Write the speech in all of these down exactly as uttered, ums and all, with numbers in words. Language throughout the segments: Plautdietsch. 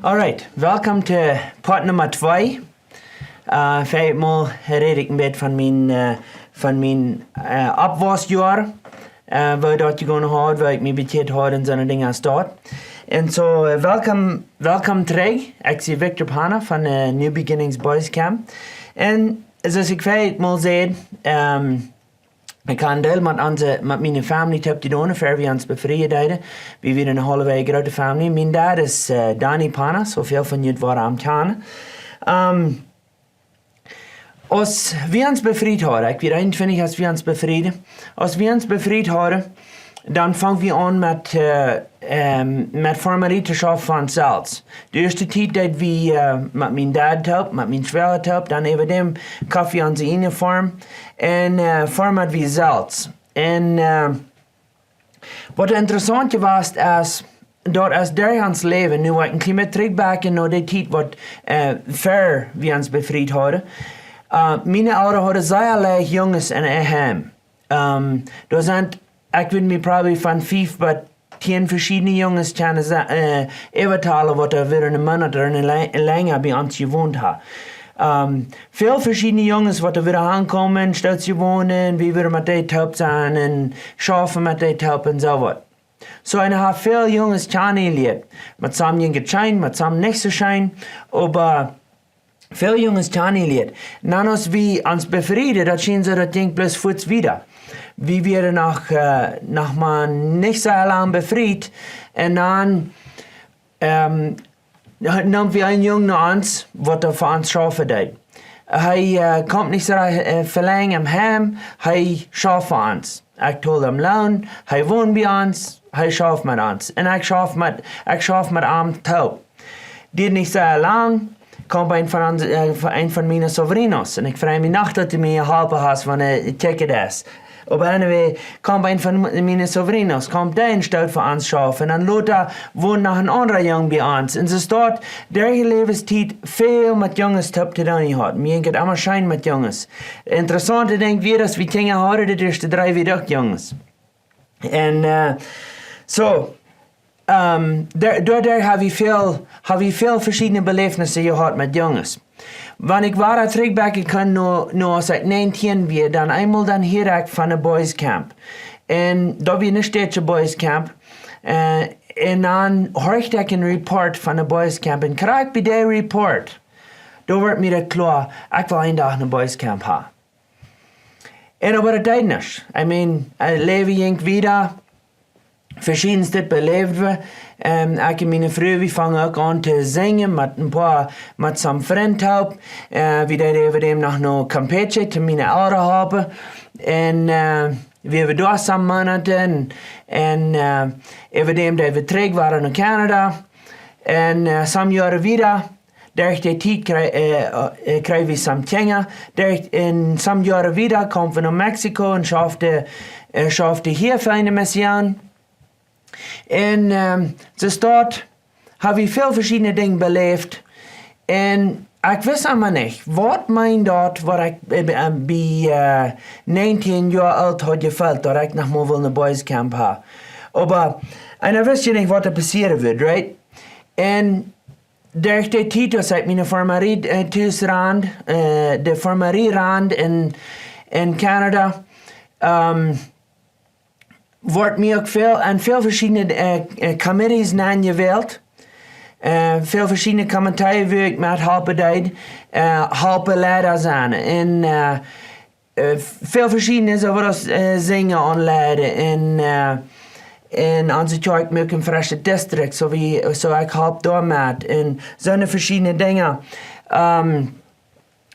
Alright, welkom to Part Numma twee. Äh, veleicht mol räd ekj een bät von mien, äh, von mien, äh, Oppwaussjoa, äh, woo daut jegonen haud, woo ekj mie bekjieet haud un soone Dinja aus daut. Un soo, äh, welkom, welkom trigj. Ekj sie Victor Pana von, äh, New Beginnings Boys Camp. Un soo aus ekj veleicht mol säd, ähm, ekj hab een Deel met onse, met miene Family toop jedonen, ver wie ons befrieen deeden. Wie wieren eene haulewäaje groote Family. Mien Dad es, äh, Donnie Pana, soo väl von junt woaren am kjanen. Ähm, aus wie ons befriet hauden, ekj wia eenuntwintich, aus wie ons befrieden, aus wie ons befriet hauden, dan fungen wie aun met, äh, ähm, met Farmarie to schaufen fa ons selfst. De ieeschte Tiet deed wie, äh, met mien Dad toop, met mien Schwoaga toop, dan äwa däm koft wie onse ieejne Farm un, äh, foarmd wie selfst. Un, äh, waut interessaunt jewast es, daut es derch ons Läwen, nu woa ekj een kjlien bät trigjbacken no de Tiet waut, äh, ver wie ons befriet hauden. Äh, miene Elren hauden sea leicht Junges en äa Heim. Ähm, doa sent, ekj wudd mie probably von fief bat tieen veschiedne Junges kjennen sa-, äh, äwatalen, waut doa wieren een Moonat ooda een le-, lenja bie ons jewont haben. Ähm, väl veschiedne Junges, waut doa wieren aunkomen, stoakj jewonen, wie wieren met dee toop sennen un schaufen met dee toop un soo waut. Soo, eena haft väl Junges kjanen jelieet. Met some jinkj et scheen, met some nich soo scheen, oba väl Junges kjanen jelieet. Dan aus wie ons befrieden, daut schien soo, daut jinkj bloos fuaz wieda. Wie wieren noch, äh, noch mau nich soo lang befriet. Un dan, ähm, neem wie een Jung no ons, waut doa fa ons schaufen deed. Hee, äh, kjeem nich soo, äh, väl lang em Heim, hee schauft fa ons. Ekj told am Loon, hee wond bie ons, hee schauft met ons. Un ekj schauf met, ekj schauf met am toop. Diet nich soo lang, kjeem een von ons, äh, een von miene sobrinos. Un ekj frei mie noch, daut du mie jeholpen hast, wan ekj kjikj daut. Oba anyway, kjeem een von miene sobrinos, kjeem dee un stoot fa ons schaufen. Un dan lota wond noch een aundra Jung bie ons. Un soo es daut, derch de Läwenstiet väl met Junges toop to doonen jehaut. Mie jinkj et emma scheen met Junges. Interessaunte Dinkj wia, daut wie Kjinja hauden, de ieeschte dree wieren uk Junges. Un, äh, soo, ähm, doa, doa, doa hab wie väl, hab wie väl veschiedne Beläfnisse jehaut met Junges. Wan ekj wada trigjbacken kaun no, no aus ekj näajentieen wia, dan eemol dan hieed ekj von de Boys Camp. Un daut wia een städje Boys Camp. Äh, un dan horcht ekj een Report von de Boys Camp. Un krakjt bie dee Report, doa wort mie daut kloa, ekj well een Dach een Boys Camp haben. Un oba daut deed nuscht. I mean, äh, Läwen jinkj wieda, veschiednet beläwd wie. Ähm, ekj un miene Fru, wie fungen uk aun to sinjen met een poa, met some Frind toop. Äh, wie deeden äwa däm noch no Campeche, to miene Elren halpen. Un, äh, wie wieren doa some Moonat un, un, äh, äwa däm deed wie trigj wada no Canada. Un, äh, some Joaren wieda, derch de Tiet kjrie-, äh, äh, kjrieej wie some Kjinja. Derch, un some Joaren wieda kjeemen wie no Mexiko un schauften, äh, schauften hia fa eene Mission. Un, ähm, soo es daut, hab wie väl veschiedne Dinja beläft. Un ekj wist emma nich, waut meent daut, waut ekj, äh, bie, äh, bie, äh, näajentieen Joa oolt haud jefeelt, daut ekj noch mol wull een Boys Camp haben. Oba, un dan wist je nich, waut doa passieren wudd, right? Un derch de Tiet, aus ekj miene Farmarie, äh, tus rand, äh, de Farmarie rand en, en Canada, ähm, wort mie uk väl, aun väl veschiedne, äh, äh, committees nenjewält. Äh, väl veschiedne Komitees, wua ekj met halpen deed, äh, halpen Leida sennen. Un, äh, äh, väl veschiedne, soo waut aus, äh, sinjen aunleiden un, äh, un onse Kjoakj moaken fresche Districts, soo aus, soo ekj halp doamet un soone veschiedne Dinja. Ähm,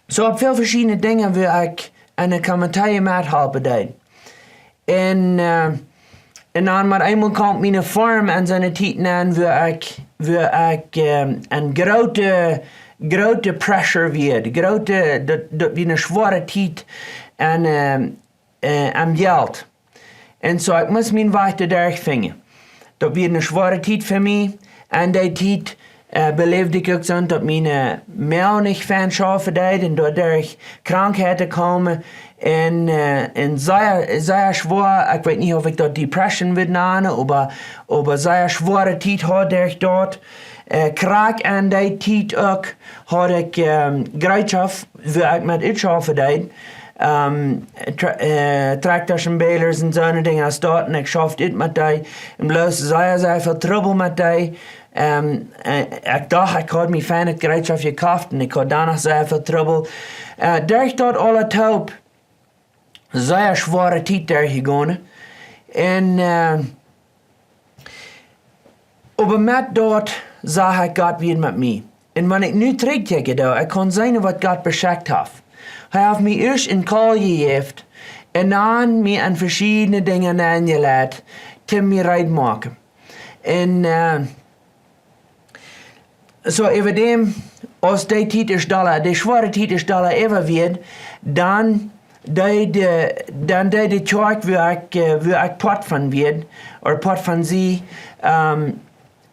soo opp väl veschiedne Dinja, wua ekj aun de Komitees methalpen deed. Un, äh, un dan met eemol kjeem miene Farm aun soone Tiet aun, wua ekj, wua ekj, ähm, een groote, groote pressure wia, de groote, daut, daut wia eene schwoare Tiet aun, ähm, äh, aun Jelt. Un soo, ekj must mienen Wajch doaderch finjen. Daut wia eene schwoare Tiet fa mie. Un dee Tiet, äh, beläwd ekj uk soo, daut miene, äh, Moag nich fein schaufen deed un doaderch Krankheiten kjeemen. Un, äh, un sea, sea schwoa, ekj weet nich, auf ekj daut Depression wudd nanen, oba, oba sea schwoare Tiet haud derch daut. Krakjt en dee Tiet uk haud ekj Jereetschoft, wua ekj met utschaufen deed, Trakjtasch un Balers un soone Dinja aus daut, un ekj schauft ut met dee, un bloos sea, sea väl Trubbel met dee. Ekj docht, ekj haud mie fein daut Jereetschoft jekoft un ekj haud doano sea väl Trubbel. Derch daut aula toop sea schwoare Tiet derchjegonen. Un oba met daut sach ekj, Gott wia met mie. Un wan ekj nu trigj kjikj, doa, ekj kaun seenen waut Gott beschekjt haft. Hee haft mie ieescht een call jejäft un dan mie en veschiedne Dinja nenjeleit, toom mie reed moaken. Un soo äwa däm, aus dee Tiet es dolla, dee schwoare Tiet es dolla äwa wia, dan deed de, dan deed de Kjoakj, wua ekj Poat von wia, ooda Poat von sie,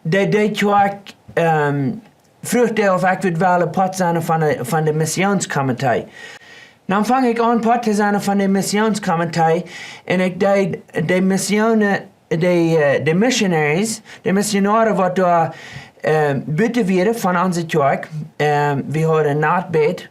dee, dee Kjoakj fruach dee auf ekj wudd wellen Poat sennen von de Missionskomitee. Dan funk ekj aun Poat to sennen von de Missionskomitee, un ekj deed de Missionen, de missionaries, de Missionoaren waut doa buten wieren von onse Kjoakj, wie hauden Notsbäd,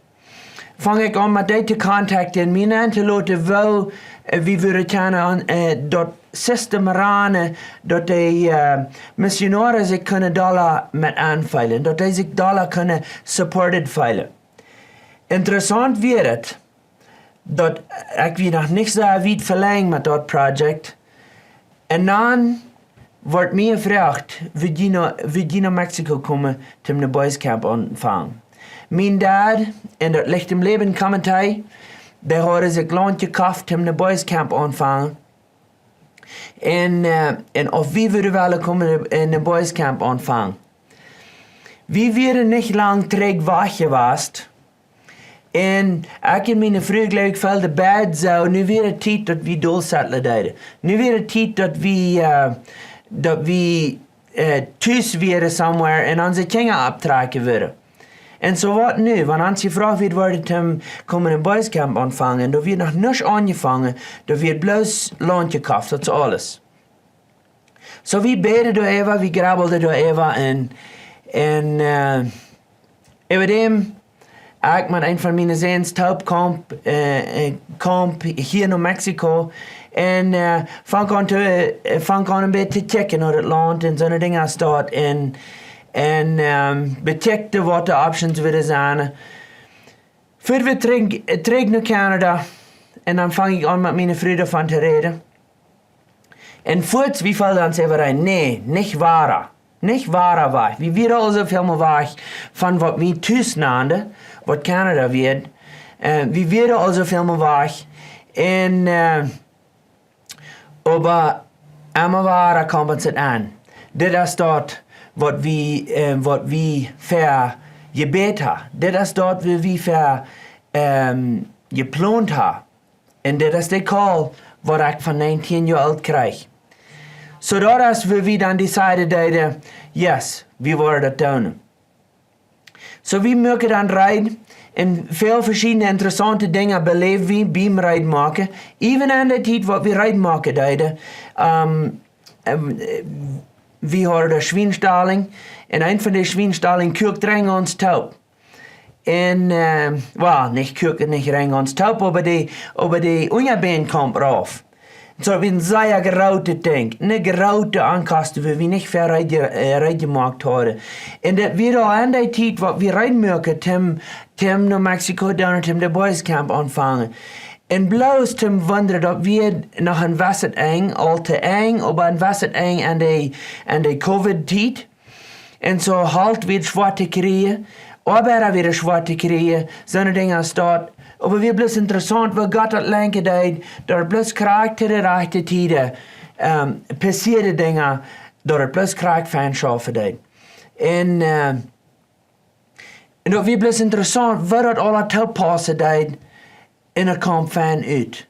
funk ekj aun met dee to contacten, mie nenn to loten woo wie wudden kjennen daut System ranen, daut de Missionoaren sikj kunnen dolla met aunfeelen, daut dee sikj dolla kunnen supported feelen. Interessaunt wia et, daut ekj wia noch nich soo wiet velenjd met daut project, un dan wort mie jefroacht, wudd jie no Mexiko komen toom ne Boys Camp aunfangen. Mien Dad un daut Licht em Läwen Komitee, dee hauden sikj Launt jekoft toom ne Boys Camp aunfangen, un auf wie wudden wellen komen ne Boys Camp aunfangen. Wie wieren nich lang trigj wajch jewast, un ekj un miene Fru, jleew ekj, feelden beid soo, nu wia et Tiet daut wie dolsettlen deeden. Nu wia et Tiet daut wie tus wieren somewhere un onse Kjinja opptrakjen wudden. Un soo waut nu, wan ons jefroacht wort, wudden toom komen ne Boys Camp aunfangen, doa wia noch nuscht aunjefongen, doa wia bloos Launt jekoft, daut es aules. Soo wie bäden doaräwa, wie jrebelden doaräwa, un äwa däm, ekj met eent von miene Säns toop kaum hia no Mexiko, un funk aun een bät to kjikjen no daut Launt un soone Dinja aus daut, un bekjikjt waut de options wudden sennen. Fua wie trigj no Canada, un dan funk ekj aun met miene Fru doavon to räden. Un fuats wie feelden ons äwareen, nä, nich wada, nich wada wajch. Wie wieren aul soo väl mol wajch von waut wie tus nanden, waut Canada wia. Wie wieren aul soo väl mol wajch, un oba emma wada kaum ons et aun. Dit es daut waut wie fa jebät ha. Dit es daut waut wie fa jeplont ha. Un dit es de call waut ekj von nineteen Joa oolt kjrieech. Soo daut es wua wie dan decided deeden, yes, wie wudden daut doonen. Soo wie muaken dan reed, un väl veschiedne interessaunte Dinja beläwd wie biem reed moaken, even en de Tiet waut wie reed moaken deeden. Wie hauden de Schwienstalinj, un eent von de Schwienstalinj kuakt rein gaunz toop. Un well, nich kuakt nich rein gaunz toop, oba de Unjabän kaum rauf. Soo wia een sea grootet Dinkj, ne groote Onkost, wua wie nich fa reed jemoakt hauden. Un daut wia aul en de Tiet waut wie reed muaken toom no Mexiko doonen, toom de Boys Camp aunfangen. Un bloos toom wundren, daut wia noch een wesset Enj, aul to Enj, oba een wesset Enj en de Covid Tiet. Un soo Holt wia schwoa to kjrieen, Oabeida wia schwoa to kjrieen, soone Dinja aus daut. Oba wia bloos interessaunt woo Gott daut lenkjen deed, daut et bloos krakjt to de rajchte Tiet passieeden Dinja, daut et bloos krakjt fein schaufen deed. Un daut wia bloos interessaunt woo daut aula toopaussen deed, un et kaum fein ut.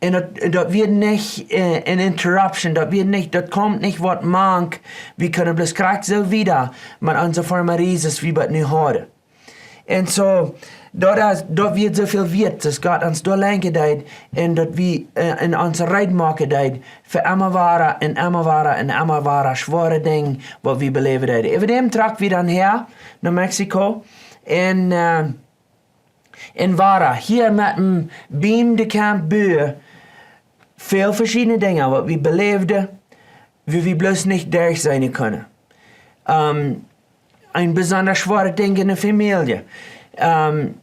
Un daut wia nich een interruption, daut wia nich, daut kaum nich waut mank, wie kunnen bloos krakjt soo wieda met onse formaries aus wie bat nu hauden. Un soo Daut es, daut wia soo väl wieet, daut Gott ons doa lenkjen deed un daut wie, äh, un ons reed moaken deed fa emma wada un emma wada un emma wada schwoare Dinja, waut wie beläwen deeden. Äwa däm trocken wie dan häa no Mexiko un, äh, un wada hia met een Beam de Camp buen, väl veschiedne Dinja, waut wie beläwden, wua wie bloos nich derchseenen kunnen. Ähm, een besonda schwoaret Dinkj enne Famielje. Ähm,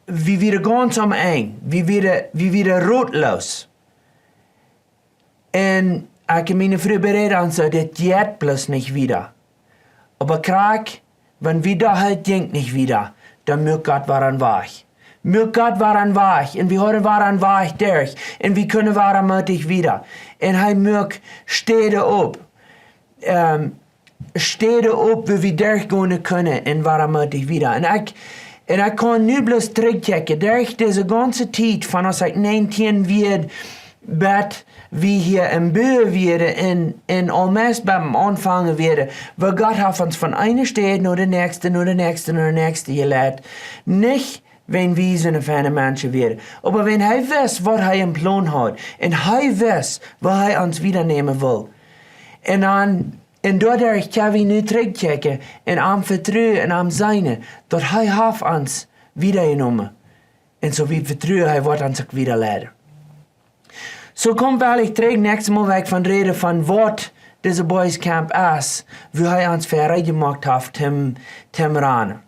wie wieren gaunz aum Enj. Wie wieren, wie wieren rotloos. Un ekj un miene Fru beräden ons soo, dit jeit bloos nich wieda. Oba krakjt, wan wie dachten, daut jinkj nich wieda, dan muak Gott wada een Wajch. Muak Gott wada een Wajch. Un wie hauden wada een Wajch derch. Un wie kunnen wada mootich wieda. Un hee muak Städen op. Ähm, Städen op, wua wie derchgonen kunnen un wada mootich wieda. Un ekj, un ekj kaun nu bloos trigjkjikjen, derch dise gaunze Tiet, von aus ekj näajentieen wia, bat wie hia em Buen wieren un, un aulmeist biem Aunfangen wieren, woo Gott haft ons von eene Städ no de näakjste, no de näakjste, no de näakjste jeleit. Nich wäajen wie soone feine Menschen wieren, oba wäajen hee wist, waut hee em Plon haud. Un hee wist, woo hee ons wiedanämen wull. Un dan, un doaderch kjenn wie nu trigjkjikjen un am vetruen un am seenen, daut hee haft ons wiedajenomen. Un soo wie vetruen, hee woat ons uk wieda leiden. Soo kom wie trigj näakjstet Mol, wan ekj von räd von waut dise Boys Camp es, wua hee ons fa reed jemoakt haft, toom, toom rannen.